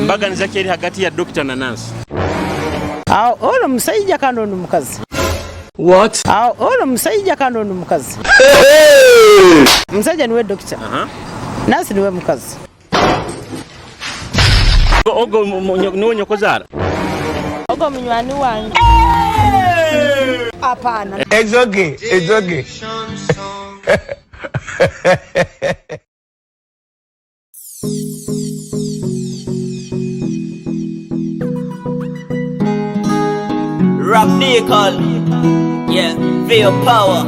Mbaganiza ki eri hagati ya dokita na nansi? Aho ono musaija kandi onu mukazi. What? Aho ono musaija kandi onu mukazi. Omusaija niwe dokita. Nansi niwe mukazi. Ogo niwe nyokozaara? Ogo munywani wange. Hapana. It's okay. It's okay. Rap Nicole, yeah, Feel Power,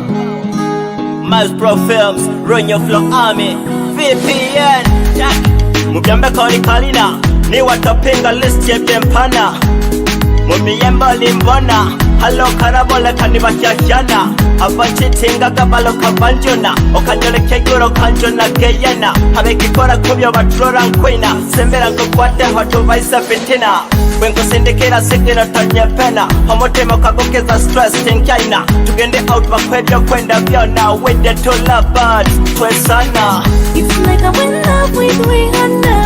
Miles Pro Films, Run Your Flow Army, VPN, Jack, Mubyambe Koli Kalina, ni watopinga list yepempana, mumiyembo limbona, halo karabole kanibakyashyana, abachitinga gabalo kabanjona, okanyole keguro kanjona geyena, habekikora kubyo batrora nkwina, sembera nkukwate hatuvaisa fitina, wenkusindikira sikira tonyepena, omutima okagukeza stress tinkaina, tugende out bakwebyo kwenda byona, with the two love birds, twesana, It's like I'm in love with Rihanna.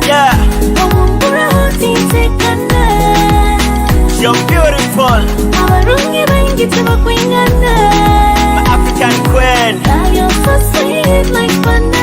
yeah, Omumbura hotitekana. you're beautiful, Abarungi baingi tebakwingana. my African queen. Now you're so sweet like banana.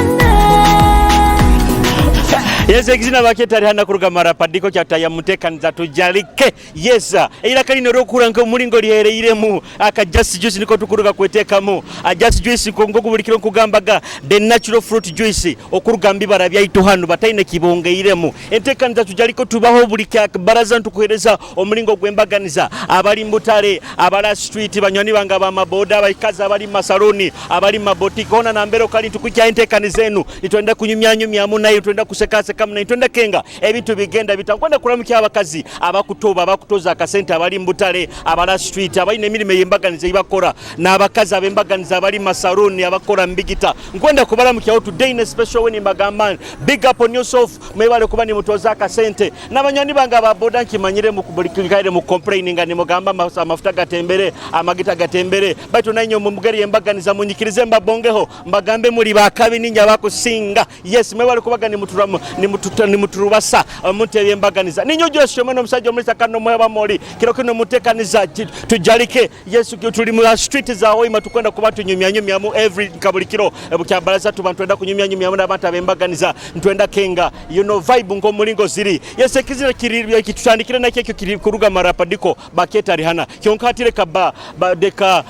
Yes, ekizina baketari hana kuruga marapadiko kyataya mutekaniza tujalike. Yes, eiraka lino lyokura nko mulingo lihereiremu aka just juice niko tukuruga kwetekamu. A just juice nko buli kiro nkugambaga the natural fruit juice okuruga mbibara byaitu hano bataine kibongeiremu. Entekaniza tujaliko tubaho buli kya baraza ntukuhereza omulingo gwembaganiza abali mbutale abala street banywani bange abamaboda abakazi abali masaloni abali mabotiki hona nambere okali ntukukya entekaniza enu nitwenda kunyumyanyumyamu naye twenda kusekasekamu naye twenda kenga ebintu bigenda bitankwenda kuramukya abakazi abakutoba abakutoza akasente abali mbutale abala street abalina emirimu ey'embaganiza eyibakora n'abakazi ab'embaganiza abali masaloni abakora mbigita nkwenda kubaramukyaho today in a special way nimbagamba big up on yourself mwebale kuba nimutoza akasente n'abanywani bange ababoda nkimanyire mukubulikikaire mu complaininga nimugamba amafuta gatembere amagita gatembere baitu nainyo mumugeri embaganiza munyikirize mbabongeho mbagambe muli bakabi ninja bakusinga. Yes, mwebale kubaga nimuturubasa omuntu ebyembaganiza ninyo Joshua mwene omusajja omulisa kano mweba moli kiro kino mutekaniza tujalike. Yes, tuli mu street za Hoima tukwenda kuba tunyumyanyumyamu every kabuli kiro bukya baraza tuba twenda kunyumyanyumyamu n'abantu abembaganiza ntwenda kenga you know vibe ngo mulingo ziri. Yes, ekizira kiri kitutandikire nakyo ekyo kiri kuruga marapadiko baketa rihana kyonkatire kaba ba, deka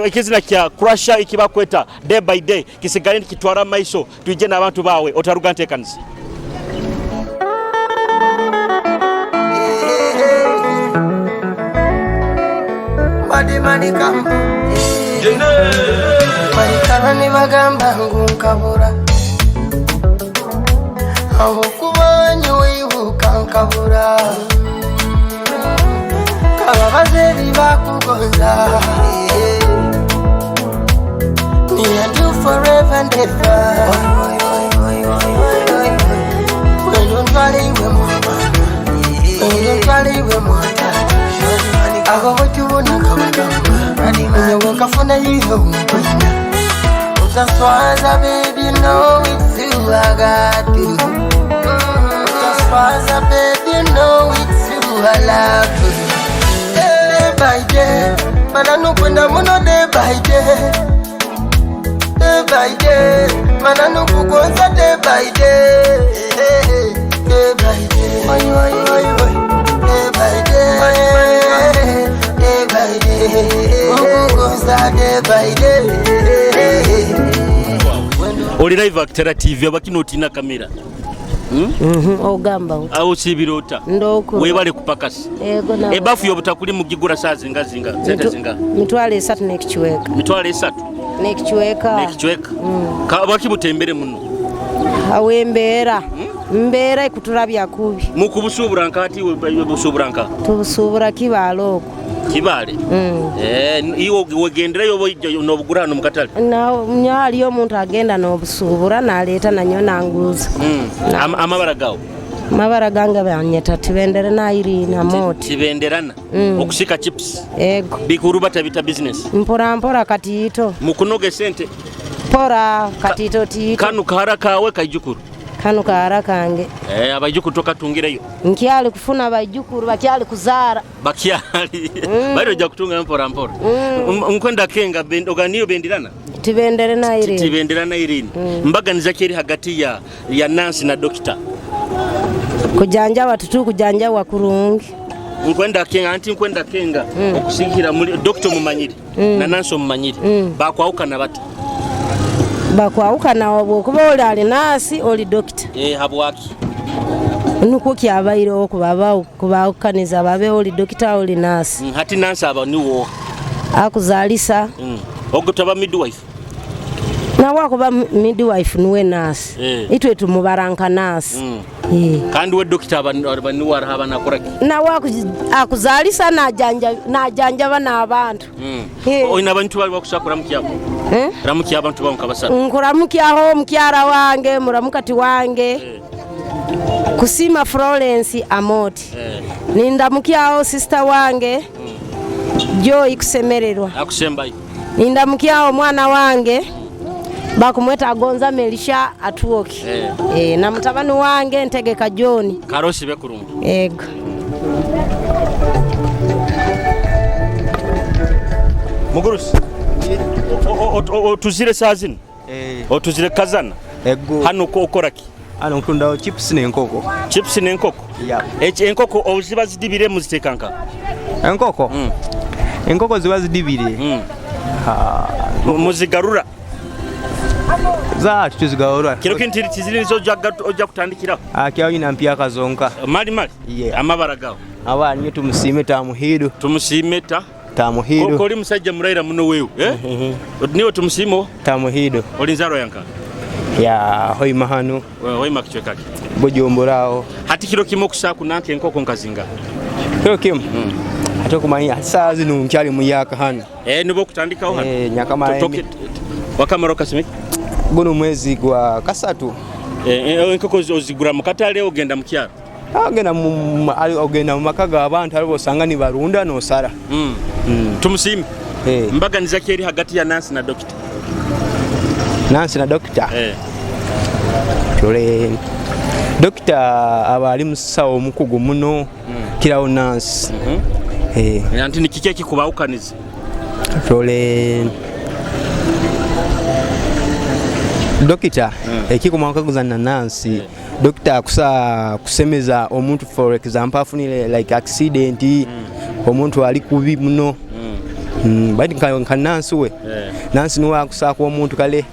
ekizina kya crusher ikibakweta day by day kisigale kitwara maiso tuje n'abantu bawe otaruga ntekanisi. Body money come. Maikara nibagamba ngu nkabura aho kubonye wibuka nkabura kababaze bakugonza Me and you forever and ever. Wendo ntwale iwe mwana, wendo ntwale iwe mwana, aho bwetubona kabagamba nyewe nkafuna yiyo nkwenda utaswaza baby know it's you I got you. Utaswaza baby know it's you I love you. Day by day mana nukwenda muno day by day. Day by day mana nukugonza day by day. Day by day. Oi, oi, oi, oi. Day by day. Day by day. Nukugonza day by day. Oli live Actera TV abakino otina kamera. Ogamba uti. Awo sibirota. Ndokuru. Webale kupakasi. Ego na. Ebafu yobutakuli mugigura saa zinga zinga sente zinga. Mitwalo esatu n'ekichweka. Mitwalo esatu. N'ekichweka. N'ekichweka. Kabaki butembere muno. Awe embeera. Mbeera ekuturabya kubi. Mukubusubura nkati we busubura nka. Tubusubura Kibaale okwo. Kibaale? Iwe wegenderayo oba n'obugura hano mu katale? Na haliyo omuntu agenda n'obusubura n'aleeta nanyo nanguza. Amabara gawo? Amabara gange banyeta Tibenderana Irene Amoti. Tibenderana? Okusika chips? Ego. Bikuru batabita business? Mpora mpora katito. Mukunoga sente? Pora katito tito. Kanu kahara kawe kaijukuru? Kanu kahara kange. Eh, abaijukuru tokatungireyo? Nkyali kufuna abaijukuru, bakyali kuzaara. Bakyali. Bali ojja kutunga mpora mpora. Nkwenda kenga oganiyo bendirana? Tibendere na Irene. Tibendera na Irene. Mbaganiza ki eri hagati ya Nancy na dokita? Kujanjaba tutu kujanjabwa kurungi. Nkwenda kenga anti nkwenda kenga okusinkira muri dokita omumanyire na Nancy omumanyire. Bakwawukana bata? Bakwawukana obwokuba oli ali nasi oli dokita. Eh, habwaki? Nukwo kyabaireho kubawukaniza babe oli dokita oli nasi. Hati Nancy aba niwo Akuzalisa. Ogwo taba midwife. Nawe akuba midwife niwe nasi. Itwe tumubaranka nasi. Kandi we dokita aba niwe araha banakora ki? Nawe akuzalisa najanjaba n'abantu. Oyina abantu bali bakusakura mukyabo? Ramukia abantu bawo nkabasatu. Nkuramukyaho mukyara wange, muramukati wange. Kusima Florence Amoti. Nindamukyaho sister wange. Joy kusemererwa. Akusembayo. Nindamukyaho mwana wange. Bakumweta Agonza Melisha Atuoki. Na mutabani wange Ntegeka John. Karosi bekurungu. Ego. Mugurusi. Otuzire saa zino? Otuzire kazana? Ego. Hano okora ki? Hano nkundaho chips n'enkoko. Chips n'enkoko? Yeah. Eki enkoko oziba zidibire muziteeka nka? Enkoko? Enkoko ziba zidibire. Muzigarura? Za tuzigarura. Kiro kintu kiziri nizo ojja kutandikiraho? Kyawo nyina mpyaka zonka. Mali mali? Yeah. Amabara gawo? Aba niyo tumusiime tamuhiru. Tumusiime ta? Tamuhiru. Koli musajja muraira muno wewe, eh? Niwe tumusiimo? Tamuhiru. Oli nzaro yanka? Ya hoima hano. Hoima kichweka ki? Bujumburaho. Hati kiro kimu okusaku nanke enkoko nkazinga. Kiro kimu? Ate kumanya saa zino nkyali muyaka hano. Nibo kutandikaho hano. Nyakamara. Wakamara okasimiki? Guno mwezi gwa kasatu. Enkoko ozigura mu katale ogenda mu kyaro? Ogenda mu maka g'abantu aribo osanga nibarunda nosara. Tumusiime. Mbaganiza ki eri hagati ya Nancy na dokita? Nancy na dokita? Tole dokita aba ali musawo omukugu muno kirawo Nancy. Anti ni kiki ekikubawukaniza? Tole dokita ekikumawukaguza na Nancy. Dokita akusa kusemeza omuntu, for example afunire like accident, omuntu ali kubi muno. Bali nka Nancy we. Nancy niwe akusaako omuntu kale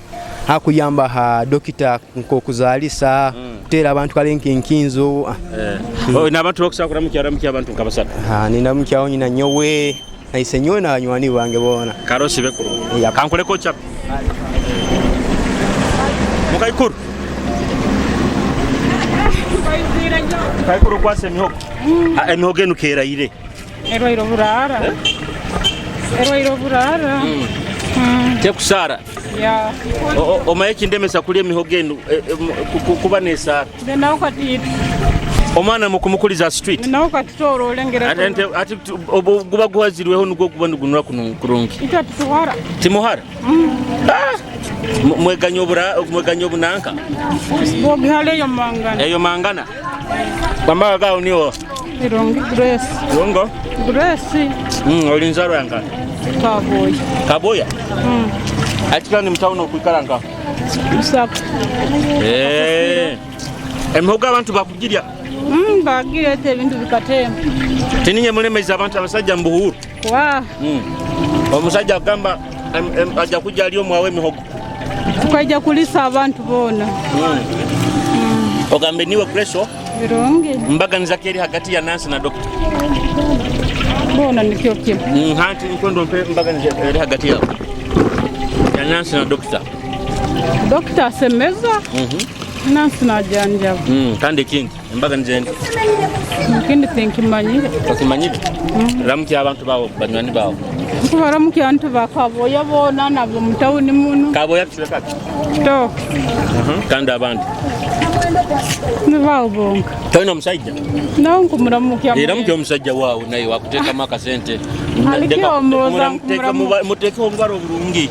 akuyamba ha dokita nk'okuzaalisa, kuteera abantu kale nkenkinzo. N'abantu bakusakura mukyara abantu nkabasatu. Nina mukyawo nyina nyowe naise nyowe n'abanywani bange boona. Karosi bekuru. Kankuleko chapi. Mukaikuru. Kaikuru kwase emihogo. Emihogo enu kerayire. Erwaire burara. Erwaire burara. Tekusara. Ya. Omaye kindemesa kulya emihogo enu kuba nesaara. Nawe kati Omwana mukumukuliza street. Nawe kati toro olengera. Ati guba guhazirweho nugwo guba nugunura kurungi. Ita tuwara. Timuhara? Mweganya obunanka. Bogihale yo mangana. Eyo mangana. Bambaga gawo niwo. Irungi Grace. Irungo? Grace. Oli nzaro yanka. Kaboya. Kaboya? Ati kandi mutawuna okwikara nka? Lusaka. Emihogo abantu bakugirya. Bagirete ebintu bikatemba. Tininye mulemeza abantu abasajja mu buhuru. Wa. Omusajja agamba ajja kujja ali omwawe emihogo. Tukajja kulisa abantu boona. Ogambe niwe Grace? Birungi. Mbaganiza ki eri hagati ya Nancy na dokita? Boona nikyo kimu. Hanti nkondo mpe mbaganiza eri hagati yabo. Ya Nancy na dokita. Dokita asemeza. Nancy najanjaba. Kandi ekindi embaganiza endi. Ekindi tinkimanyire. Okimanyire? Ramukya abantu bawo banywani bawo. Nkubaramukya abantu ba Kaboya boona nabo mu tawuni muno. Kaboya kichweka ki? Kitooke. Kandi abandi. Nibawo bonka. Tolina omusajja? Nawe nkumuramukya. Ramukya omusajja waawe naye wakuteekamu akasente. Muteeke obubala obulungi.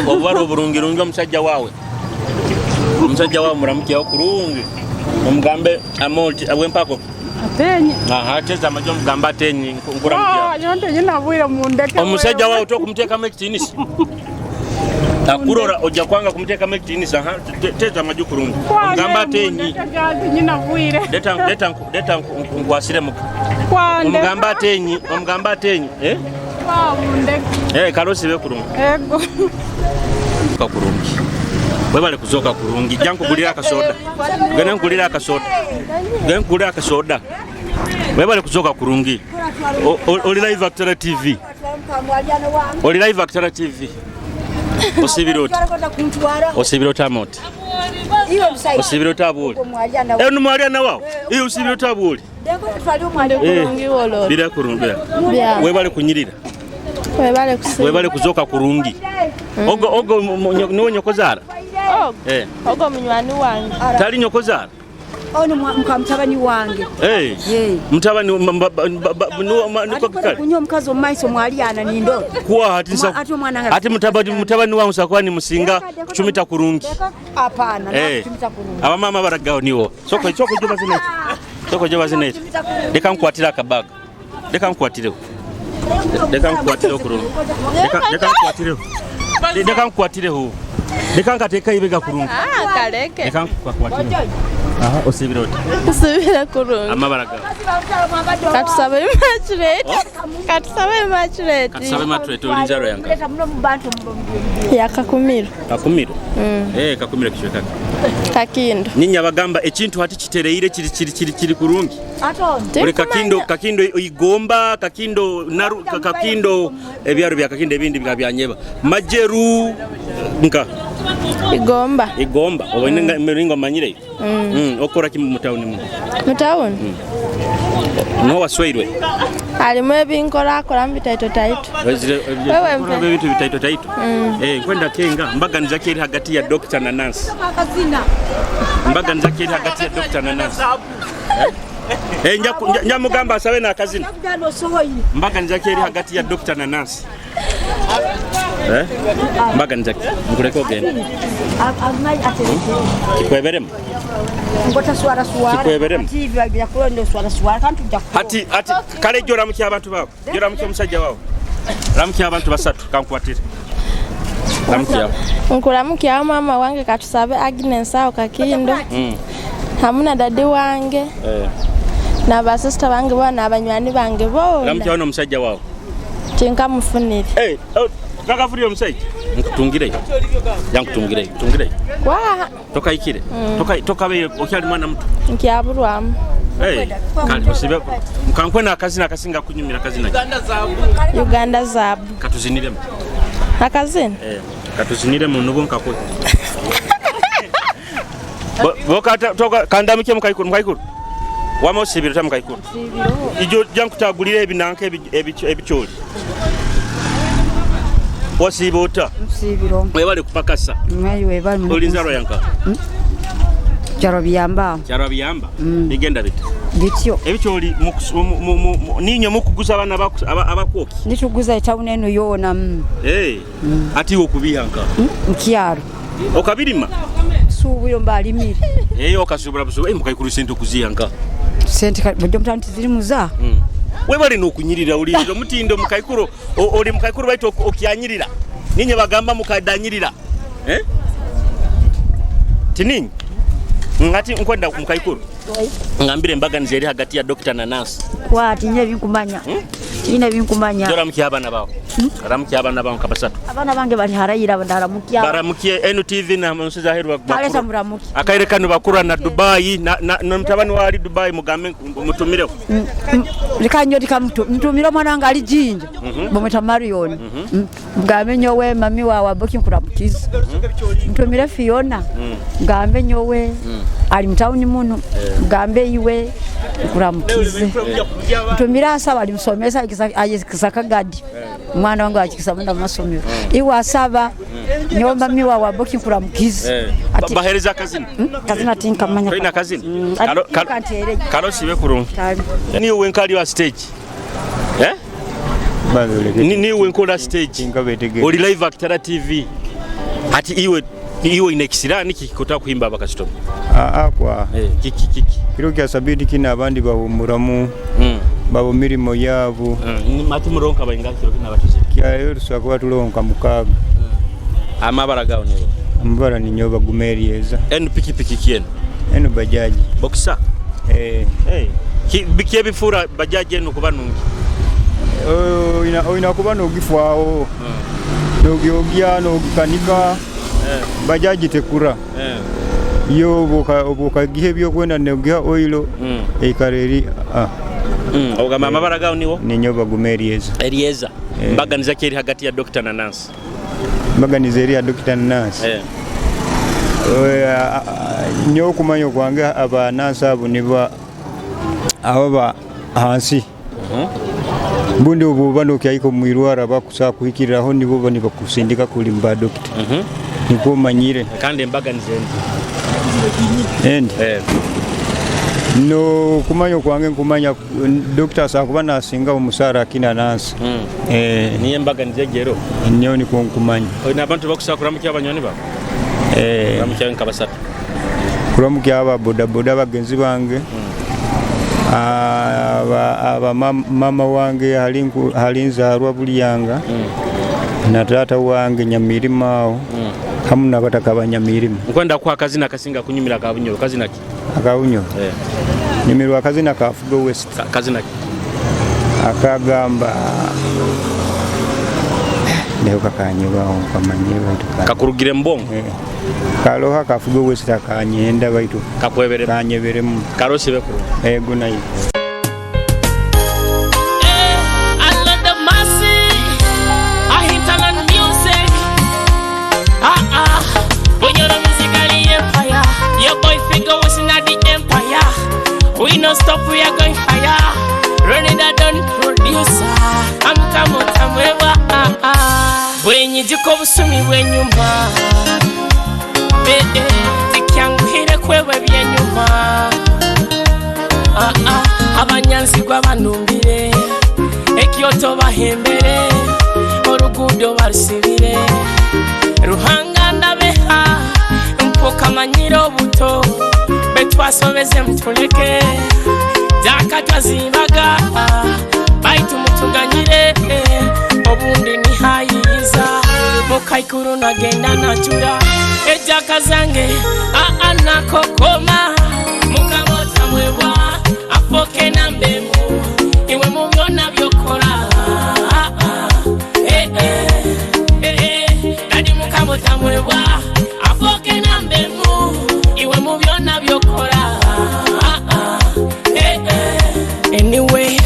Obubala obulungi rungi omusajja waawe. Omusajja wawe muramukyeho kurungi. Omugambe amoti abwempako. Atenye. Aha, teza amajo omugambe atenyi nkuramukyeho. Ah, nyowe ntenyina bwire mundeke. Omusajja wawe tokumuteekamu ekitiinisa. Akurora ojja kwanga kumuteekamu ekitiinisa. Aha, teeza amaju kurungi. Omugambe atenyi. Nyina bwire. Leta leta leta nkwasire muka. Omugambe atenyi, omugambe atenyi. Eh? Mundeke. Eh, kalosi be kurungi. Ego. Ka kurungi. Webale kuzooka kurungi. Jja nkugulira akasoda. Genda nkugulira akasoda. Genda nkugulira akasoda. Webale kuzooka kurungi. Oli live Actara TV. Oli live Actara TV. Osibira oti. Osibira oti amoti. Osibira oti abwoli. Eh, numwali na wao. Eh, osibira oti abwoli. Ndi Bira kurungi. Bya. Webale kunyirira. Webale kusiima. Webale kuzooka kurungi. Ogo ogo niwe nyokozaara. Ogo. Eh, Ogo munywani wange. tali nyokozaara. Ono muka mutabani wange. Eh. Mutabani niko kale. Kunywa omukazi omu maiso mwaliana nindo. Kuwa hati nsa. Ati omwana Ati mutabani wangu sakuwa ni musinga kuchumita kurungi. Hapana, Eh. nakuchumita kurungi. Abamama baragaho niwo. Soko soko jo bazineto. Soko jo bazineto. Leka nkwatire akabaga. Leka nkwatireho. Leka nkwatireho kurungi. Leka nkwatireho. Leka nkwatireho. Leka nkateka ibega kurungi. Ah, kaleke. Leka nkwatireho. Aha, osibira oti. Nsubira kurungi. Amabara gawe. Katusabe immaculate. Katusabe immaculate. Katusabe immaculate oli nzaro yanka. Ya Kakumiro. Kakumiro. Eh, Kakumiro kichweka. Kakindo. Ninyi abagamba ekintu hati kitereire kiri kiri kiri kiri kurungi. Uri Kakindo, Kakindo Igomba, Kakindo Naru, Kakindo ebyaro bya Kakindo ebindi bya byanyeba. Majeru nka Igomba. Igomba oba miringo manyire. Okora ki mu town mu. Mu town. No waswairwe. Alimu ebinkorakora mu bitaito taito. Wewe mpe. Ebintu bitaito taito. Eh, kwenda kenga mbaganiza keri hagati ya doctor na nurse. Mbaganiza keri hagati ya doctor na nurse. Eh, njamugamba asabe n'akazina. Mbaganiza keri hagati ya doctor na nurse. Eh? Mbaganiza ki? Nkuleke ogende. Kikweberemu. Kikweberemu. Hati hati kale jjo ramukya abantu baabo. Jjo ramukya omusajja waabo. Ramukya abantu basatu kankwatire. Ramukya. Nkuramukyaho mama wange katusabe Agnes aho Kakindo. Hamuna dadi wange. Eh. Na basista bange bona n'abanywani bange bona. Ramukya n'omusajja waabo. Tinkamufunire. Eh, kakafurire omusajja. Nkutungireyo. Yankutungireyo. Tungireyo. Wa. Tokayikire. Tokabe okyali mwana muto. Nkyaburwamu. Eh, kale osibe nkankwe n'akazina akasinga kunyumira akazina. Uganda Zabu. Katuziniremu. Akazina? Eh, katuziniremu nubwo nkakwe. Boka toka kandamike mukaikuru mukaikuru. Wama osibiro ta mukaikuru. Ijo jankutagulira ebinanka ebikyoli. Osiba ota? Nsibiro. Webale kupakasa. Webale. Oli nzarwa yanka? Kyaro biyamba. Kyaro biyamba. Bigenda bita. Bityo. Ebikyoli ninyo mukuguza abaana abakwoki. Nituguza etawuni eno yoona. Eh. Ati okubiyanka. Nkyaro. Okabirima? Suubiro mbalimire. Eh, okasubura busubu. Eh, mukaikuru sente okuziyanka. Sente bujjo mutano tiziri muza. Webale n'okunyirira olirira omutindo mukaikuru oli mukaikuru baitu okyanyirira. Ninye bagamba mukadanyirira. Eh? Tininyi? Ngati nkwenda mukaikuru. Ngambire embaganiza eri hagati ya doctor na nurse. Kwati nye binkumanya. Ine binkumanya. Jora abaana bawo. Ramukia abaana bawo kabasatu. Abaana bange bali harayira ndaramukia. Baramukie NTV na munsiza heru bakuru. Muramuki. Akaire kano bakura na Dubai na mutabani wa ali Dubai mugambe mutumireho. Likanyo likamtumira omwana wange ali Jinja. Bamwita Marion. Mugambe nyowe mami wawe aboki nkuramukiza. Ntumire Fiona. Mugambe nyowe ali mutawuni muno. Mugambe iwe nkuramukize. Ntumire asaba ali musomesa ayekisakagadi. Mwana wange akikisa munda masomero. Iwe asaba nyowe mami wawe aboki nkuramukize. Bahereza akazina. Kazina tinkamanya. Toyina akazina. Kalo sibe kurungi. Niwe nkali wa stage. Eh? Niwe nkola stage. Oli live Actara TV. Ati iwe Iwe oine ekisiraani kiki kutakuhimba abakasitoma? Aa kwa. Kiki kiki? Kiro kya sabiiti kinu abandi bahumuramu, baba mu mirimo yabu. Hati muronka baingaha kiro kinu abatuzire? Kyaleero tusobora kuba turoho nka mukaaga. Amabara gawe nigo? Amabara ninyowe Baguma Eryeza. Enu pikipiki ki enu? Enu bajaji. Boxer? Eh. Biki ebifuura bajaji enu kuba nungi? Oina kuba nogifwaho, nogyogya, nogikanika, bajaji tekura. Yo obu okagiha ebyokwenda nogiha oil, eikara eri ah. Ogamba amabara gawe nigo? Ninyowe Baguma Eryeza. Eryeza. Mbaganiza ki eri hagati ya dokita na nansi? Embaganiza eri ha dokita na nansi? Nyowe okumanya okwange aba nansi abo nibo ababa hansi. Bundi obu oba nokyahika omu irwaro abakusobora kuhikirraho nibo baba nibakusindika kuli mu ba dokita. Nikwo manyire. Kandi embaganiza endi? Endi? N'okumanya okwange nkumanya dokita asobora kuba nasingaho omusaara akina nansi. Niyo embaganiza egi eroho? Nyowe nikwo nkumanya. Oine abantu abakusobora kuramukya banywani bawe? Kuramukyayo nka basatu. Kuramukya aba bodaboda bagenzi bange, aba mama wange hali nzaarwa Bulyanga, na taata wange Nyamirima aho, hamu n'abataka ba Nyamirima. Nkwenda kuha akazina akasinga kunyumira aka Bunyoro, kazina ki? Aka Bunyoro? Nyumirwa akazina ka Fugo West. Kazina ki? Akagamba Leo kakanyibaho nkamanyire baitu kakurugire mu bwongo. Karoho akafuga West akanyenda baitu kakweberemu kanyeberemu karosibe kurungi. Ego nayo. We no stop, we are going higher. Running that done producer. I'm kamutamwewa. Bwenyijuka obusumi bw'enyuma. Eh, eh, tikyanguhire kwewa ebyenyuma. Ah, ah, abanyanzigwa banumbire, ekyoto bahembere, oruguudo barusibire. Ruhanga ndabeha, mpukamanyire obuto, betwasobeze mutuleke, jakatwazimbaga, baitu mutuganyire, obundi nihayiza, mukaikuru nagenda nachura, ejaka zange aa nakokoma, mukabotamwebwa, afoke na mbemu, iwe mubyona byokora. Eh, eh, eh, eh, dadi mukabotamwebwa, afoke na mbemu, iwe mubyona byokora. Eh, eh, anyway,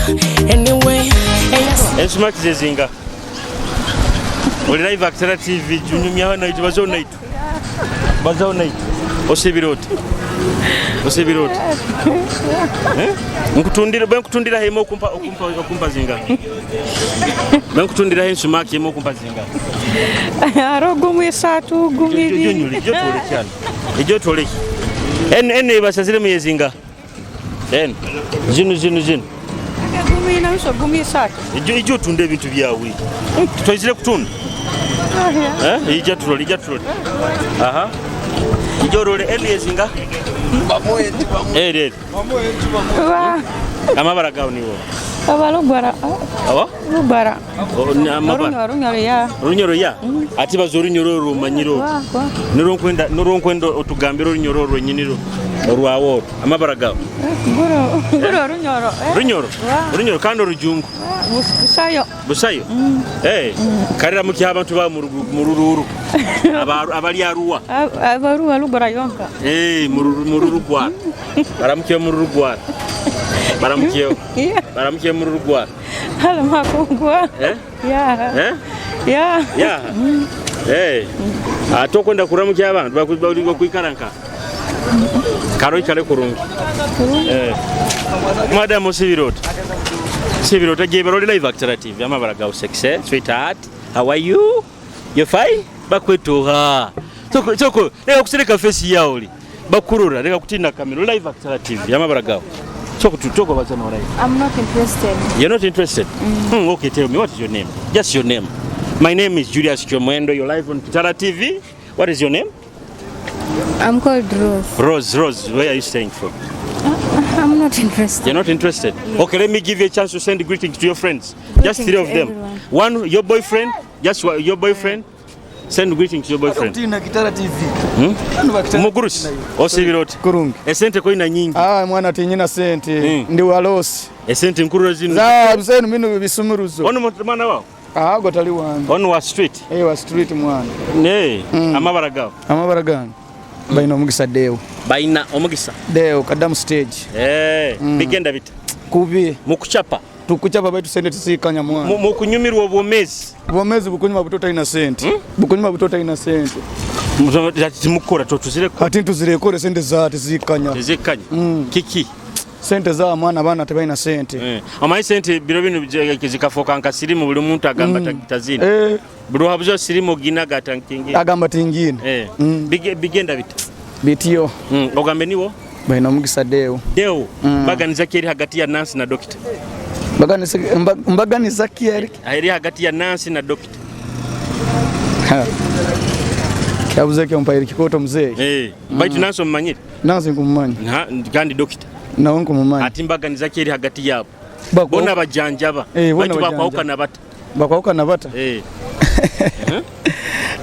anyway, eh, Ensumaki zezinga. Oli live Akitara TV, junyumyaho naitu, bazaho naitu. Bazaho naitu. Osibira oti? Osibira oti? Nkutundira, bwe nkutundira hema okumpa, okumpa, okumpa zinga. Bwe nkutundira he ensumaki hema okumpa zinga. Haro gumu isatu, gumu Ejo ibiri. nyuli, ejo tole kyana. Ejo tole. En en ebasazire mu yezinga. En zinu zinu zinu. Gumu ina uso gumu isatu. Ejo ejo otunda ebintu byawe. Twizire kutunda. Ija tulole, ija tulole. Aha. Ija olole en yezinga. Eri eri. Wa. Amabara gawe niwo. Aba lugwara. Aba? Lugwara. O, ni amabara. Orunyoro ya. Orunyoro ya? Ati baza orunyoro orwo omanyire oti. Wa, wa. Nirwo nkwenda otugambire orunyoro orwo nyini rwo orwawe orwo. Amabara gawe. Guro, guro orunyoro. Runyoro? Wa. Orunyoro kandi orujungu. Busayo. Busayo? Karira muki abantu ba murururu. Abali aruwa. Abaruwa lugwara yonka. Mururu gwa. Baramukiye mururu gwa. Baramukiye. Baramukiye mururu gwa. Hala makugwa. Ya. Ya. Ya. Ate okwenda kuramukia abantu bakwikara nka. Karo ikale kurungi. Madam Osibirota. Sibirota jebero live Akitara TV amabara gawe sexy sweetheart. How are you? You fine? Bakwetuha. Soko soko leka kusereka face yawe oli. Bakurura leka kutina kamera live Akitara TV amabara gawe. Soko tutoko bazana live. I'm not interested. You're not interested? Okay, tell me what is your name? Just your name. My name is Julius Chomwendo. You're live on Kitara TV. What is your name? I'm called Rose. Rose, Rose, where are you staying from? I'm not interested. You're not interested? Okay, let me give you a chance to send greetings to your friends. Just Greetings three of to them. everyone. One, your boyfriend. Just your boyfriend. Send greetings to your boyfriend. Kitara TV. Mugurusi osibira oti esente koina nyingi. Ah, mwana tinyina sente ndi walosi Esente nkuru zino. za bisenu mino bisumuruzo. Ono mwana wao? Ah, go tali wange. Ono wa street. Eh, wa street mwana. Ne, amabara gawo. Amabara gange. Balina omugisa Deo. Balina omugisa. Deo kadamu stage. Eh, bigenda bita. Kubi. Mukuchapa. Tukuchapa baitu sente tisikanya mwana. Mukunyumirwa obwomezi. Obwomezi bukunyuma buto ina sente. Bukunyuma buto ina sente. Timukora totuzireko. Ati tuzirekore sente za tizikanya. Tizikanya. Kiki? Sente za mwana abaana tebalina sente. Eh. Omanyi sente biro bino zikafuuka nka sirimu buli muntu agamba tazina. Eh. Buli wabuza sirimu ogina agatankingi. Agamba tingine. Eh. Bigenda bita. Bitiyo. Ogambe niwo? Balina omugisa Deo. Deo. Baganiza ki eri hagati ya Nancy na dokita? Mbaganiza ki eri? Eri hagati ya Nancy na dokita. Kyabuze kyo mpaire kikoto mzee. Eh. Baitu Nancy omumanyire? Nancy nkumumanyi. Kandi dokita. Nawe nkumumanyi. Ati mbaganiza ki eri hagati yabo? Bona bajanjaba. Eh, bona Baitu bajanjaba. bakwawukana bata. Bakwawukana bata. Eh.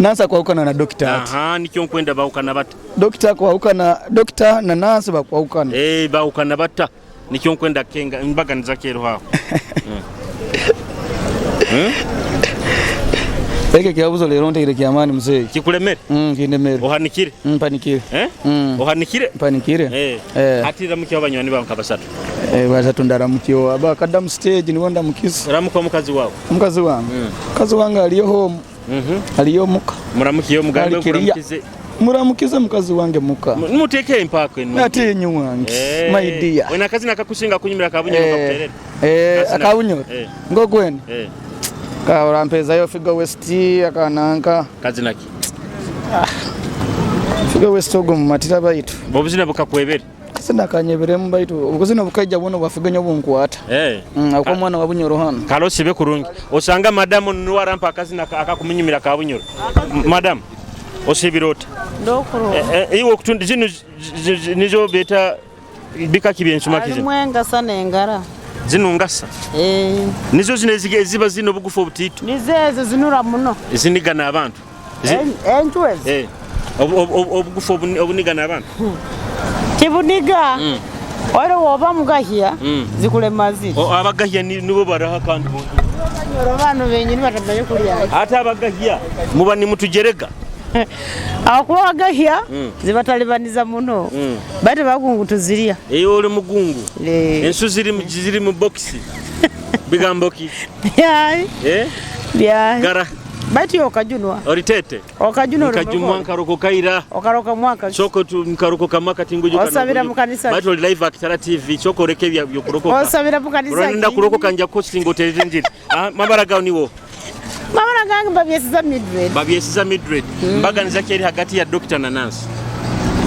Nancy akwawukana na dokita ati. Aha, nikyo nkwenda bawukana bata. Dokita akwawukana dokita na Nancy bakwawukana. Eh, bawukana bata. Nikyo nkwenda kenga mbaganiza ki eriho aho. Eke kyabuzo lero nteire kyamaani mzee. Kikulemere? Kindemere. Ohanikire? Mpanikire. Eh? Ohanikire? Mpanikire. Eh. Eh. Ati ramukiwa banywani bawe nka basatu. Eh, basatu ndaramukiwa aba kadamu stage niwo ndamukisa. Ramuka omukazi wawe. Omukazi wange. Mukazi wange aliyo home. Aliyo muka. Muramukiye omugambe Alikiriya. okuramukize. Muramukize mukazi wange muka. Muteeke empaako eno. Ate enyu wange. Eh. My dear. Wena akazina akakusinga kunyumira akabunyoro Eh, kakuterere. Eh, Akazina- akabunyoro. Eh. Ngogwene. Eh. Kaorampezayo Figo West akananka. Kazina ki? Figo West ogwo mumatira baitu. Obuzina bukakwebere. Kasina kanyeberemu baitu obuzina bukaija bwono bwafiganya bunkwata. Eh. Ako omwana wa bunyoro hano. Kale osibe kurungi. Osanga madamu niwe arampa akazina akakumunyumira ka bunyoro. Madamu osibira ota? Ndokuro. Eh, eh, iwe okutunda zino nizo beta bika ki byensumaki zino? Alimu engasa n'engara. Zino ngasa. Eh. Nizo zino eziba zino obugufu obutiito. Nizo ezo zinura muno. Ezinigana abantu. Enju ezo. Eh. Obugufu obunigana abantu. Tibuniga. Ore woba mugahya zikulema ziti. Abagahya nibo baraha kandi. Banyoro bano benyini batamanye kulya. Ate abagahya muba nimutujerega. Akuba abagahya zibatalibaniza muno. Bate bakungu tuzirya. Eyo oli mugungu. Ensu ziri mu box. Bigambo ki? Byayi. Eh? Byayi. Gara. Bati okajunwa. Oritete. Okajunwa Nkajumwa nkarokoka ira. Okaroka mwaka. Soko tu nkarokoka mwaka tingujo kana. Osabira mu kanisa. Bati oli live Akitara TV soko oreke bya byokurokoka. Osabira mu kanisa. Uranenda kurokoka nja kosinga oterere njiri. Mabara gawo niwo. Mabara gange babyesiza midred. Babyesiza midred. Mbaganiza ki eri hagati ya Dr. na Nancy.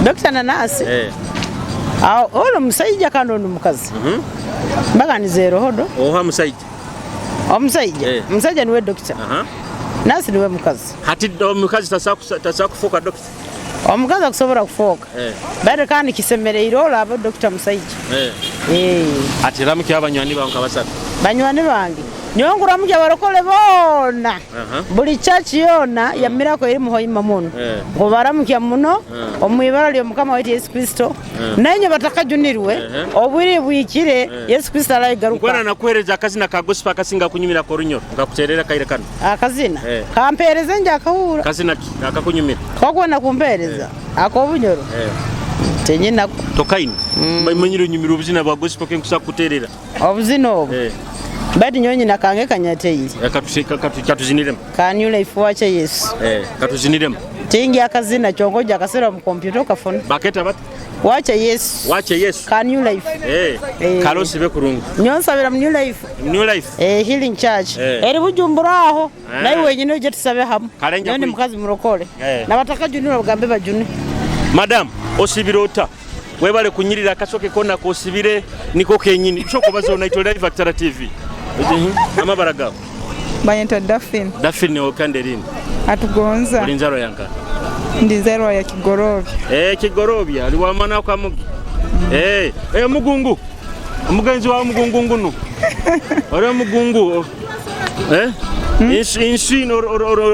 Dr. na Nancy? Eh. Awo ono musajja kandi ono mukazi. Mbaganiza erohodo. Oha musajja. Omusajja. Eh. Omusajja niwe dokita. Nancy niwe mukazi. Hati omukazi tasobola kufuuka dokita. Omukazi akusobola kufuuka. Eh. Bade kandi kisemereire olaba dokita musajja. Eh. Eh. Ati ramuki abanywani bawe nka basatu. Banywani bange. Nyongura abarokole boona. Buli church yona ya Miracle eri muhoima muno. Ngobaramukya muno omwibara lyo Mukama waitu Yesu Kristo. Nenye batakajunirwe obwire bwikire Yesu Kristo arayigaruka. Nkwena nakuhereza akazina ka gospel akasinga kunyumira korunyoro nkakuterera kaire kano. Akazina kampereze nje akahura. Kazina ki akakunyumira? Kogwena kumpereza akobunyoro. Tenyina tokaini. Manyiro nyumira obuzina bwa gospel kenkusa kuterera. Obuzina obwo. Bati nyonyi nakange kanyateire. Katuziniremu. Ka New Life wache Yesu. Katuziniremu. Tingi akazina chongoja akasera mu kompyuta okafuna. Baketa bati. Wache Yesu. Wache Yesu. Ka New Life. Kalosi be kurungu. Nyonsabira mu New Life. New Life. Healing Church. Eri Bujumbura aho. Naye wenyine uje tusabe hamwe. Kalenja Nyoni mukazi murokole. Nabatakajunira bagambe bajune. Madam, osibira ota. Webale kunyirira akasoke kona kosibire niko kenyini. Choko bazo naitwa Live Akitara TV. Amabara gawo. Banyita Daphne. Daphne okanderini. Atugonza. Olinzaro yanka. Ndizerwa ya Kigorobya. Kigorobya ali wamana kwa mugi. Mugungu. Omugenzi wa mugungu nguno. Ori mugungu. Inswi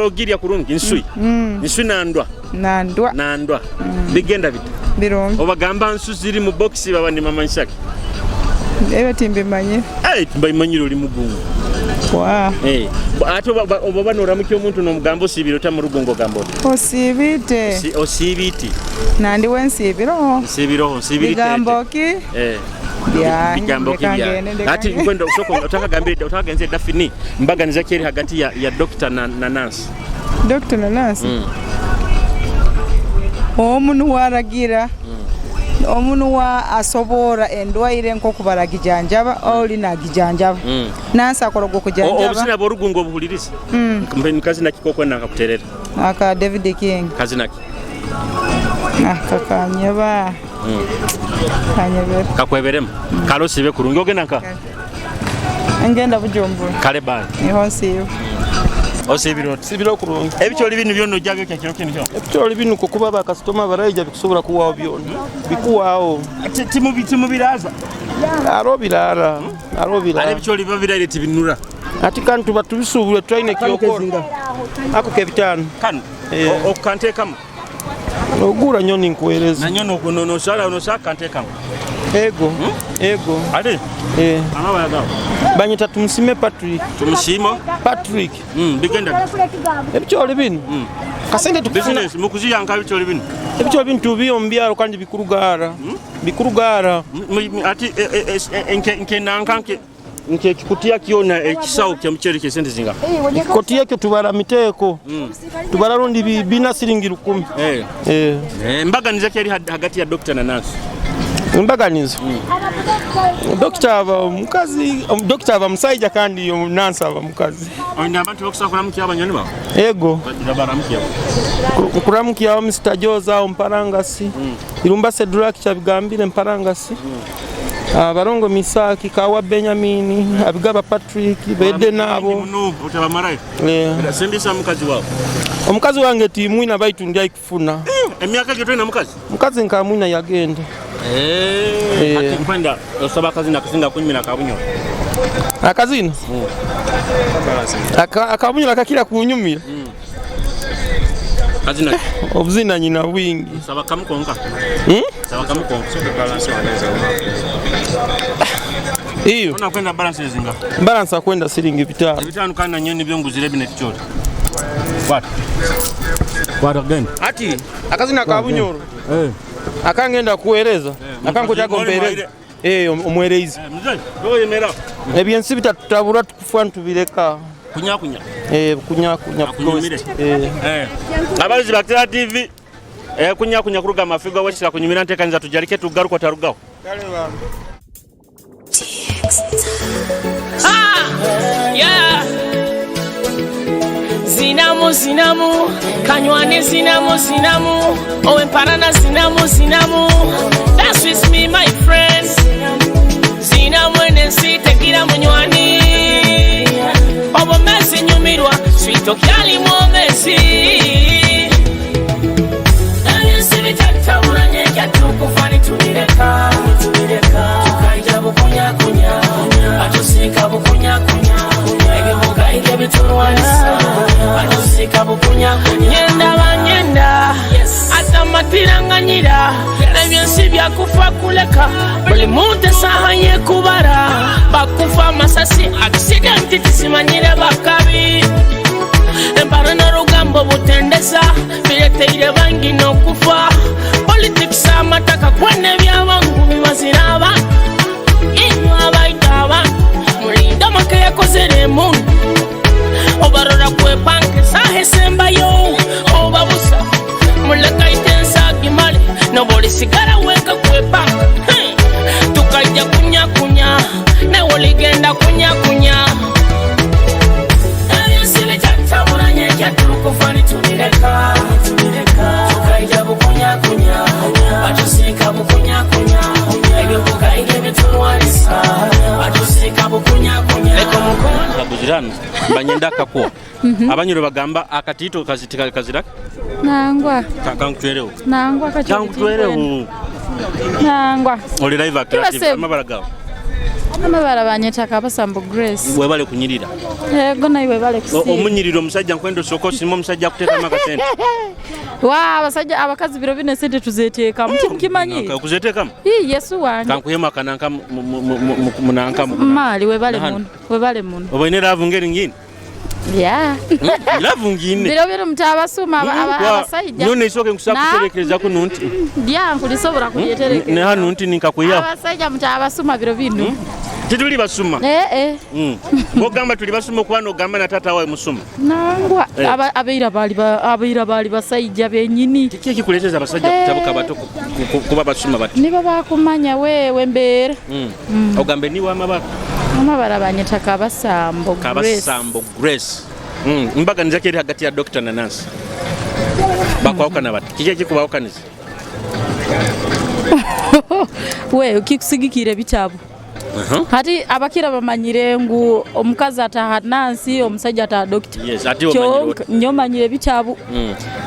ogirya kurungi inswi. Inswi nandwa. Nandwa. Nandwa. Bigenda bita. Birungi. Obagamba nsu ziri mu box baba ni mama nshaki. Ebyo timbimanyire. Timbimanyire oli mugungu. Wa. Ate oba noramukya omuntu n'omugamba osiibire ota mu rugungo gamba oti. Osiibite. Osiibiti. Nandi we nsiibiroho. Nsiibiroho, nsiibirite. Bigambo ki? Bigambo ki bya. Ati nkwenda usoko utakagambire utakagenze dafini mbaganiza kyeri hagati ya doctor na nurse. Doctor na nurse. Omuntu waragira. Omuntu wa asobora endwaire nko kubaragijanjaba oli nagijanjaba. Nansa akora gwo kujanjaba. Obusina borugungo obuhuliriza. Mbe nkazi nakikoko nakakuterera. Aka David King. Kazi naki. Kakanyeba. Kanyebera. Kakweberemu. Kalosibe kurungi ogenda nka. Ngenda Bujumbura. Kale bye. Niho nsiiba. Osibiro. Sibiro kurungi. Ebikyoli binu byonna ojjabyo kya kiro kino kyo. Ebikyoli binu kukuba bakasitoma barayija bikusobola kuwaawo byonna. Bikuwaawo. Timubiraza. Aro birara. Aro birara. Are ebikyoli biba birayire tibinura. Ati kandi tuba tubisuubula twine kyokora. Ako ke bitano. Kano. Okanteekamu. Ogura nnyo ninkuweereza. Na nnyo nosala nosaka kanteekamu. Ego. Ego. Ate? Amabaya gawo. Banyita Tumusime Patrick. Tumusimo? Patrick. Bigenda. Ebikyoli bino. Kasente tukufuna. Business mukuziyanka ebikyoli bino. Ebikyoli bino tubiyo mu byalo kandi bikurugara. Bikurugara. Ati nke nanka nke ekikutiya kyona ekisawo kya muceere kye sente zinga. Ekikutiya kyo tubala miteeko. Tubala rundi bina siringi 10. Mbaganiza kyeri hagati ya doctor na nurse. Mbaganizo. Dokita aba mukazi, dokita aba musajja kandi nansi aba mukazi. Oyina abantu bakusaba kuramukya abanyoni bawe? Ego. Baramukya. Kuramukya Mr. Joza Mparangasi. Irumba Sedrak kyabigambire Mparangasi. Barongo Misaki Kawa Benjamini, Abigaba Patrick, Bede nabo. Utabamarayo. Sembisa mukazi wawe. Omukazi wange timwina baitu ndi aikufuna. Emyaka gyo tolina mukazi? Mukazi nkamwina yagenda. Ati nkwenda osaba akazina akasinga kunyumira akabunyo. Akazina? Akabunyo akakira kunyumira. Kazina. Obuzina nyina bwingi. Saba kamukonka. Saba kamukonka. Iyo. Ona kwenda balance zinga. Balance akwenda siringi 5. 5 kana nyoni byonguzire bine kichori. What? What again? Ati akazina akabunyoro. Akangenda kuwereza. Akangoja gombereza. Omwereizi. Mzee, toyemera. Ebyensi bitatabura tukufa ntubireka. Kunyakunya. Kunyakunya. Abaluzi ba Kira TV. Kunyakunya kuruga mafiga weshika kunyumira ntekanyiza tujalike tugaruka tarugaho. Yeah. Zinamu zinamu kanywane zinamu zinamu owemparana zinamu zinamu. Dance with me my friends. Zinamu enensi tegira munywani. Obomezi nyumirwa swito kyali mwomezi. Ebyensi bitatabulanye kyatukufa nitubireka. Tukaija bukunyakunya batusika bukunyakunya ebibuga ebitulwanisa batusika bukunyakunya. Nyenda banyenda atamatiranganyira ebyensi byakufa kuleka buli muntu esaha yekubara bakufa amasasi akisidenti tisimanyire bakabi emparo n'orugambo butendesa bireteire bangi n'okufa politics amataka kwene ebyabangu bibazira abantu inywa abaita abantu mulinda amaka yakozere emundu obarora kwepanka esaha esembayo obabusa mulekaite ensagimale nobolisigara weka kwepanka tukaija kunyakunya nawe oligenda kunyakunya. Ebyensi bitatabulanye kyatukufa nitubireka. Tukaija bukunyakunya batusika bukunyakunya ebibuga ebitulwanisa batusika bukunyakunya. Kaguzirano. Banyenda akakuwa. Abanyoro bagamba akatiito kazitika kazira. Nangwa. Kankutwerewo. Nangwa kacholi. Kankutwerewo. Nangwa. Oli live Kiba active sebo. amabara gawe. Amabara banyeta Kabasambo Grace. Webale kunyirira. Ego naye webale kusiima. Omunyirira omusajja nkwenda osooka osima omusajja akuteekamu akasente. Wa abasajja abakazi biro bino esente tuzeteekamu timukimanyi. Okuzeteekamu? Ii Yesu wange. Kankuhemu akananka munanka. Maali webale Nahano. muno. Webale muno. Oba ine laavu ngeri ngine? Yeah. Laavu ngine. Biro bino mutabasuma abasajja. Nyo nesooke nkusaba Na- kuterekerezako nunti. Ndya nkulisobola kulyeterekereza. Ne hano nti ninkakuyaho. Abasajja mutabasuma biro bino. Tituli basuma. Eh eh. Bwogamba tuli basuma okuba nogamba na taata wawe musuma. Nangwa Eh. abeira baali abeira baali basajja benyini. Kiki ekikuleeteza abasajja kutabuka bato kuba basuma bati? Nibo bakumanya wewe mbeera. Ogambe niwe amabara. Amabara banyeta Kabasambo Grace. Kabasambo Grace. Mbaganiza ki eri hagati ya Dr. na Nancy? Bakwawukana bati. Kiki ekikubawukaniza? We kikusigikira ebitabo. Hati abakira bamanyire ngu omukazi ataha nansi omusajja ataha dokita. Yes, ate omanyire Kyonka nyo manyire ebitabo.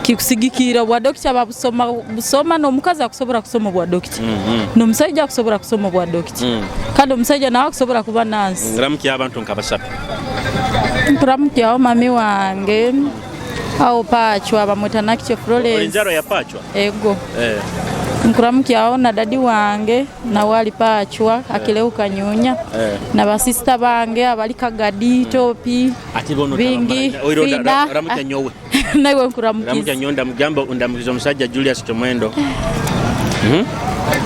Kikusigikira bwa dokita babusoma busoma n'omukazi akusobola kusoma bwa dokita. N'omusajja akusobola kusoma bwa dokita. Kandi omusajja nawe akusobola kuba nansi. Ngiramukia abantu nka basatu. Nkuramukyawo mami wange awo Pachwa bamweta Nakityo Florence. Olinzaro ya Pachwa? Ego. Eh. Nkuramukyawo na dadi wange nawe ali Pachwa akileuka Nyunya. Eh. Na basista bange abali Kagadi Topi Ati bono Bingi Oiro Fida. ramukya nyowe. Naiwe nkuramukiza. Ramukya nyowe ndamugamba ndamukiza omusajja Julius Tomwendo.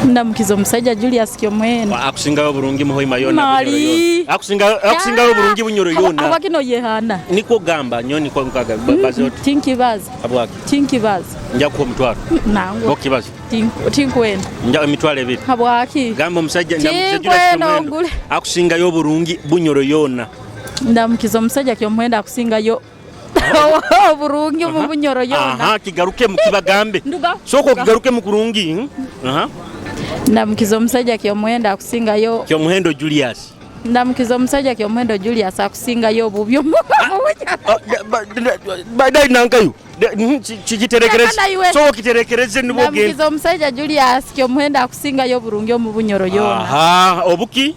Ndamukiza omusajja Julius Kyomwendo. Akusingayo bulungi muhoima yona. Mali. Bunyoro yona. Akusingayo bulungi Bunyoro yona. Abakino yehana. Niko gamba nyo niko nkaga baze oti. Tinkibaza. Abwaki. Tinkibaza. Nja kuwa omutwalo. Nangwa. Okibaza. Tinkwenda. Nja emitwalo ebiri. Habwaki? Gamba omusajja ndamukiza Julius Tinkwenda Tomwendo. ogule. Akusingayo obulungi Bunyoro yona. Ndamukiza omusajja Kyomwendo akusingayo oburungi mu Bunyoro yona. Aha, kigaruke mu kibagambe. Nduga. Sooka okigaruke mu kurungi. Aha. Ndamukiza omusajja Kyomwendo akusingayo. Kyomuhendo Julius. Ndamukiza omusajja Kyomwendo Julius akusingayo obubi omu. Badai nankayo. Kiterekereze. Kana iwe. Sooka okiterekereze nibwo ogenda. Ndamukiza omusajja Julius Kyomwendo akusingayo oburungi omu Bunyoro yona. Aha, obuki?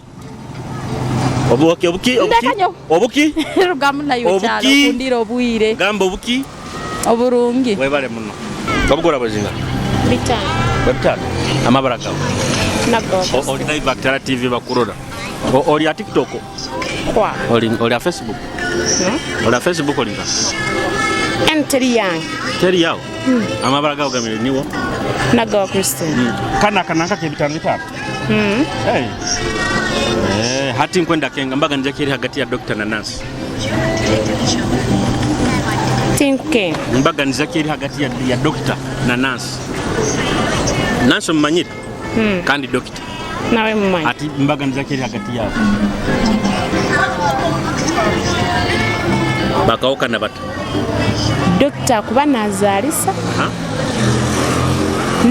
Obuki, obuki, obuki. Ndeka nyo. Obuki? Rugamu nayo kyalo Obuki. okundira obwire. Gamba obuki? Oburungi. Webale muno. Obugora buzinga. Bitano. Bwebitano. Amabara gawe. Naggo. Oli live Akitara TV bakurora. Oli a TikTok? Kwa. Oli a Facebook? Oli a Facebook oli nga? Enteri yange. Teri yawo. Amabara gawe gamire niwo. Naggo Christine. Kana kananka ke bitano bitano. Hey. Hati nkwenda kenga mbaga nja kiri hagati ya Dr. na Nancy. Tinkukenga. Mbaga nja kiri hagati ya Dr. na Nancy. Nancy mumanyire? Kandi Dr. Nawe mumanyi. Ati mbaga nja kiri hagati yabo. Bakawukana bata. Dokita kuba nazaalisa. Aha.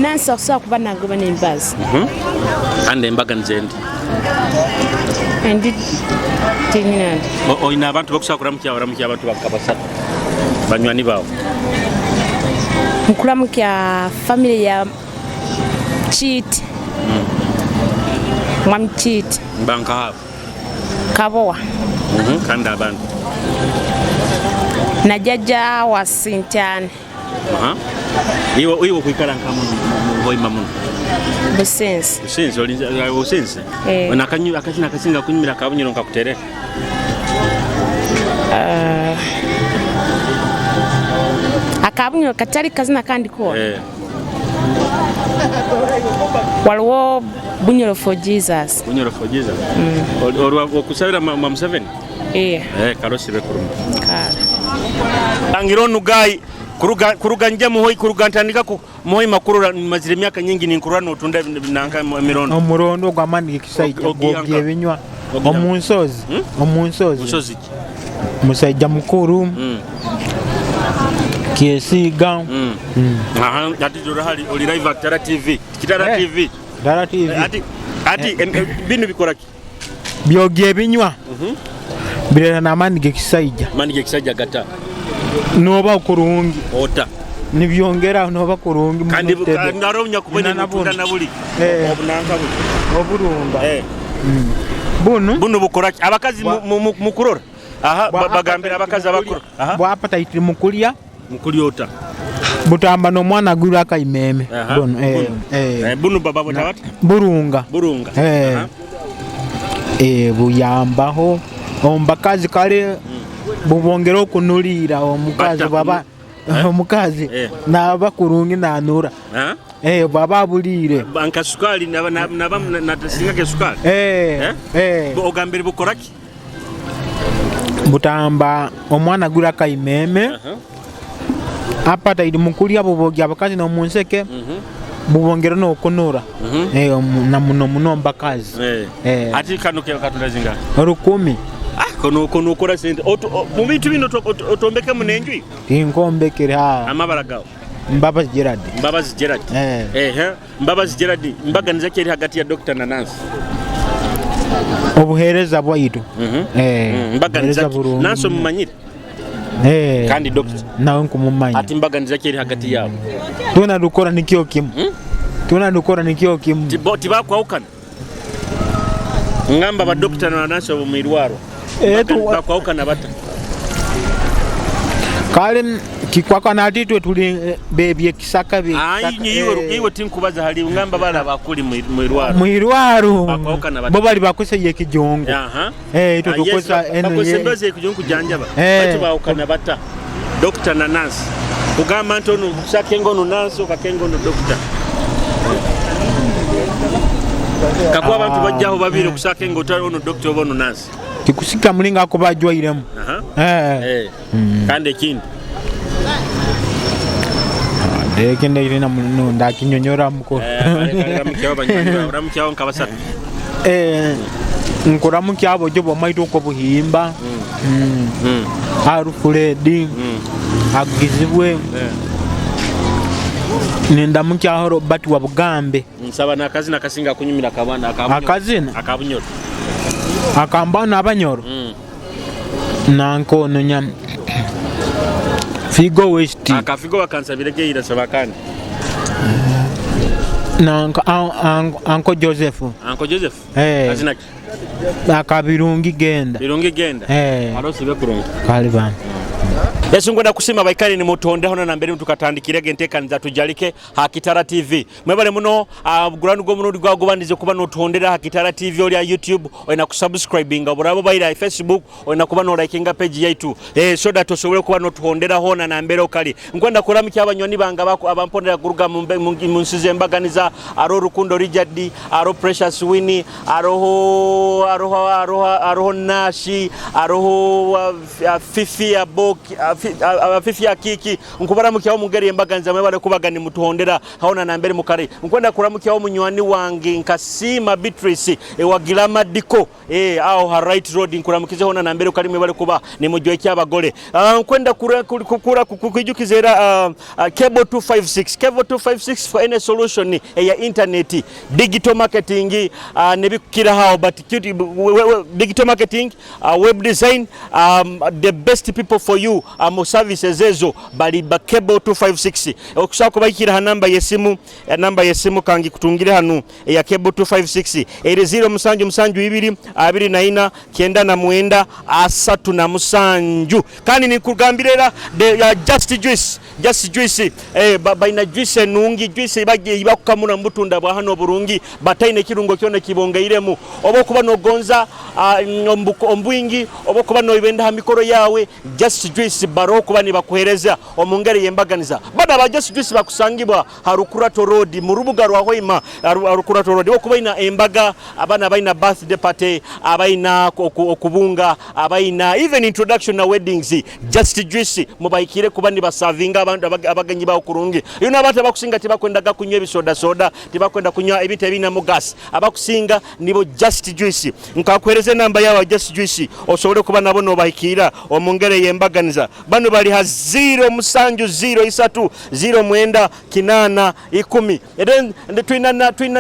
Nansi akusobola kuba nagoba n'embazi. Kandi embaga nze ndi. Endi tinyina ndi. Olina abantu bakusobola kuramukya oramukya abantu bakabasatu. Banywani bawe. Nkuramukya family ya Kiiti. Mwami Kiiti. Mbanka hapo. Kabowa. Kandi abantu. Na jjajja wa Sintyane. Aha. Iwe kwikala nka muno hoima muno. Businzi. Businzi oli businzi. Eh. Ona akanyu akazina akasinga kunyumira kabunyiro nkakutere. Akabunyiro katali kazina kandi kona. Eh. Waliwo Bunyoro for Jesus. Bunyoro for Jesus. Olwa okusabira ma Museveni? Eh. Eh, karosi bekuruma. Kale. Angira onugai kuruga nja muhoi kuruga ntandika ku muhoi makurura mazire myaka nyingi ninkurura notunda nanka emirondo. Omurondo gw'amaani g'ekisajja gwogya ebinywa omu nsozi omu nsozi. Nsozi ki? Musajja mukuru kyesiiga. Aha, ati jora oli live Akitara TV. Kitara TV. Kitara TV. Ati bino bikora ki? Byogya ebinywa. Bireeta n'amaani g'ekisaija. Amaani g'ekisaija gata? Nooba kurungi. Ota? Nibyongera nooba kurungi muno. Kandi Tebe. haroho nyakubone Nana notunda bunu. na buli obunanka buli. Oburunga. Bunu. Bunu bukora ki? Abakazi mukurora. Aha, bagambira abakazi abakuru. Aha. Bwa appetite mukulya. Mukulya ota? Butamba n'omwana agwirwe akaimeme. Aha. Bunu. Bunu. Bunu baba bweta bata? Burunga. Burunga. Aha. Buyambaho omu bakazi kale bubongera okunuliira omukazi Bata bwaba omukazi naba kurungi nanura. Ha? Bwaba abuliire. Nka sukali naba naba natasinga ke sukali. Ogambire bukora ki? Butamba omwana agwire akaimeme, appetite mukulya bubogya abakazi n'omunseke, bubongera n'okunura na muno muno omu bakazi. Ati kano ke katunda zingahi? 1000. Ah, kono kono okora sente. Mu bintu bino otombekemu n'enju iwe? Tinkombekere ha. Amabara gawe? Mbabazi Gerard. Mbabazi Gerard. Ehe. Mbabazi Gerard, mbaganiza ki eri hagati ya Dokita na Nansi? Obuheereza bwaitu. Mbaganiza Obuheereza ki? burungi. Nansi omumanyire? Kandi Dokita. Nawe nkumumanya. Ati mbaganiza ki eri hagati yaabo? Twena tukora nikyo kimu. Twena tukora nikyo kimu. Tibakwahukana? Ngamba ba Dokita na Nansi omu irwaro. Bakwahukana bata? Kale kikwakana ati itwe tuli bebyekisaka. Ai, iwe tinkubaza hali ngamba bala bakuli mu irwaro. Mwirwaro Bakwahukana bata? bo bali bakozesa yekijungu. Aha. Itwe Ah, yes, tukozesa eno bakozesa emboozi ekijungu kujanjaba. Baitu baawukana bata? Dokita na Nansi. Kugamba nti onu sakenga onu Nansi okakenga onu dokita. Kakuba abantu bajjaho babiri okusakenga otali onu dokita oba onu Nansi. Tikusika mulinga ako bajwairemu. Aha. Kandi ekindi Ekindi ekirina muno ndakinyonyora mukuru. Oramukyaho banywani bawe, oramukyaho nka basatu. Nkuramukya abojo bomaitu okwo Buhimba, Alfred, Agizibwe, nindamukyaho Robert wa Bugambe. Nsaba n'akazina akasinga kunyumira akabana akabunyoro. Akazina? Akabunyoro. Akambano abanyoro. Nankono nya Figo West. Akafigo bakansabire geira saba kandi. Nanka Anko Joseph. Anko Joseph. Kazina ki? Akabirungi genda. Birungi genda. Arosibe kurungi. Kale bana. Yesu ngwenda kusima baikale ni mutonde hono na mbere tukatandikirege enteekaniza tujalike Hakitara TV. Mwebale muno guranu gw'omurundi gwagubandize kuba notondera Hakitara TV oli YouTube olina kusubscribinga oburabo baira Facebook olina kuba nolikinga page yaitu so that osobole kuba notondera hona na mbere okali. Nkwenda kuramukya abanywani bange abampondera kuruga mu nsi z'embaganiza aro Rukundo Richard, aro Precious Winnie, aroho aroho aroho aroho Nashi, aroho Fifi ya Boki, Fifi ya Kiki. Nkubaramukyaho mungeri embaganiza mwebale kubaga ni mutuhondera haona na mbere mukare. Nkwenda kuramukyaho munywani wange Nkasima Beatrice ewagilama diko aho ha right road nkuramukize hona na mbere ukari mwebale kuba ni mujweki abagole. Nkwenda kwijukiza era Cable 256, Cable 256 for any solution ya internet, digital marketing, nebikira hao but digital marketing, web design, the best people for you mu services ezo bali ba Cable 256. Okusobola kubayikira ha namba y'essimu, namba y'essimu kangi kutungire hanu ya Cable 256 eri 0 musanju musanju ibiri abiri na ina kyenda na mwenda asatu na musanju. Kandi nikugambira era Just Juice, Just Juice, baina juice enungi, juice ibakukamura mubutunda bwa hano burungi bataine kirungo kyona kibongeiremu oba okuba nogonza ombwingi oba okuba noibenda ha mikoro yawe Just Juice baro kuba nibakuhereza omungeri yembaganiza. Bada ba Just Juice bakusangibwa Harukurato Road mu rubuga rwa Hoima, Harukurato Road okuba ina embaga abana baina birthday party abaina okubunga abaina even introduction na weddings. Just Juice mubaikire kuba nibasavinga abantu abagenyi bawo kurungi. Yuno abantu abakusinga tibakwendaga kunywa ebisoda soda, tibakwenda kunywa ebintu ebina mu gas. Abakusinga nibo Just Juice. Nkakuhereza namba yawe Just Juice osobole kuba nabo nobahikira omungere yembaganiza. Banu bali ha 0 musanju 0 isatu 0 mwenda kinana ikumi. And then twina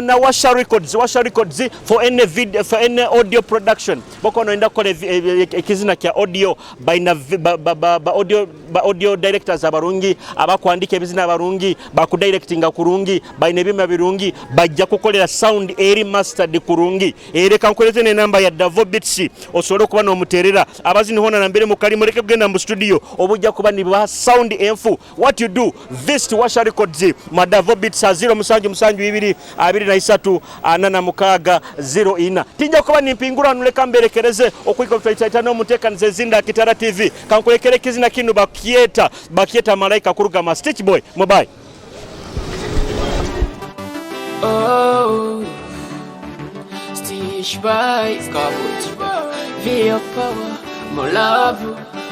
na Washa Records, Washa Records for any video, for any audio production. Boko noenda kukola ekizina kya audio baina ba, ba, ba, ba audio, ba audio directors abarungi abakwandika ebizina abarungi bakudirectinga kurungi baina ebyuma birungi bajja kukolera sound eri mastered kurungi. Ereka nkoleze ne namba ya Davo Beats osobole okuba n'omuterera abazini hona na mbere mukali mureke kugenda mu studio obujja kuba ni ba sound enfu. What you do, visit Washa Records Madavo Beats 0 musanju musanju ibiri abiri na isatu ana na mukaga 0 ina. Tinja kuba nimpingura nuleka mberekereze okwiko twaitaita no mutekanize zinda Kitara TV. Kankulekere kizina kinu bakieta bakieta malaika kuruga ma Stitch Boy mobile. Oh, Stitch Boy, Via power, more love,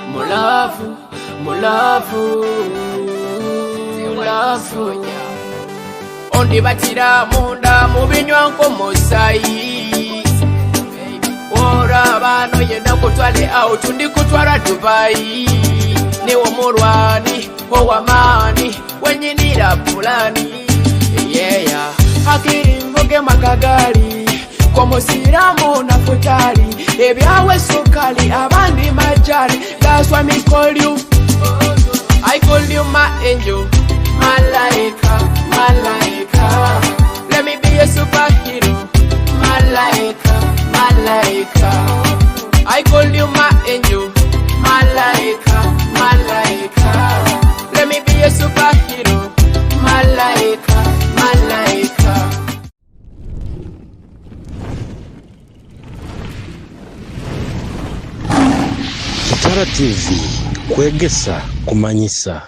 more love, more love, love. Ondibatira munda mu binywa nk'omusaayi. Oraba no yenda kutwale out ndi kutwala Dubai. Niwo mulwani ow'amaani wenyinira pulani. Yeah, hakiri mvuge makagali komusiramu na futali ebyawe sukali abandi majali. That's why me call you, I call you my angel, malaika, malaika. Let me be a superhero, malaika, malaika. I call you my angel, malaika, malaika. Let me be a superhero, malaika, malaika. Kitara TV kwegesa kumanyisa.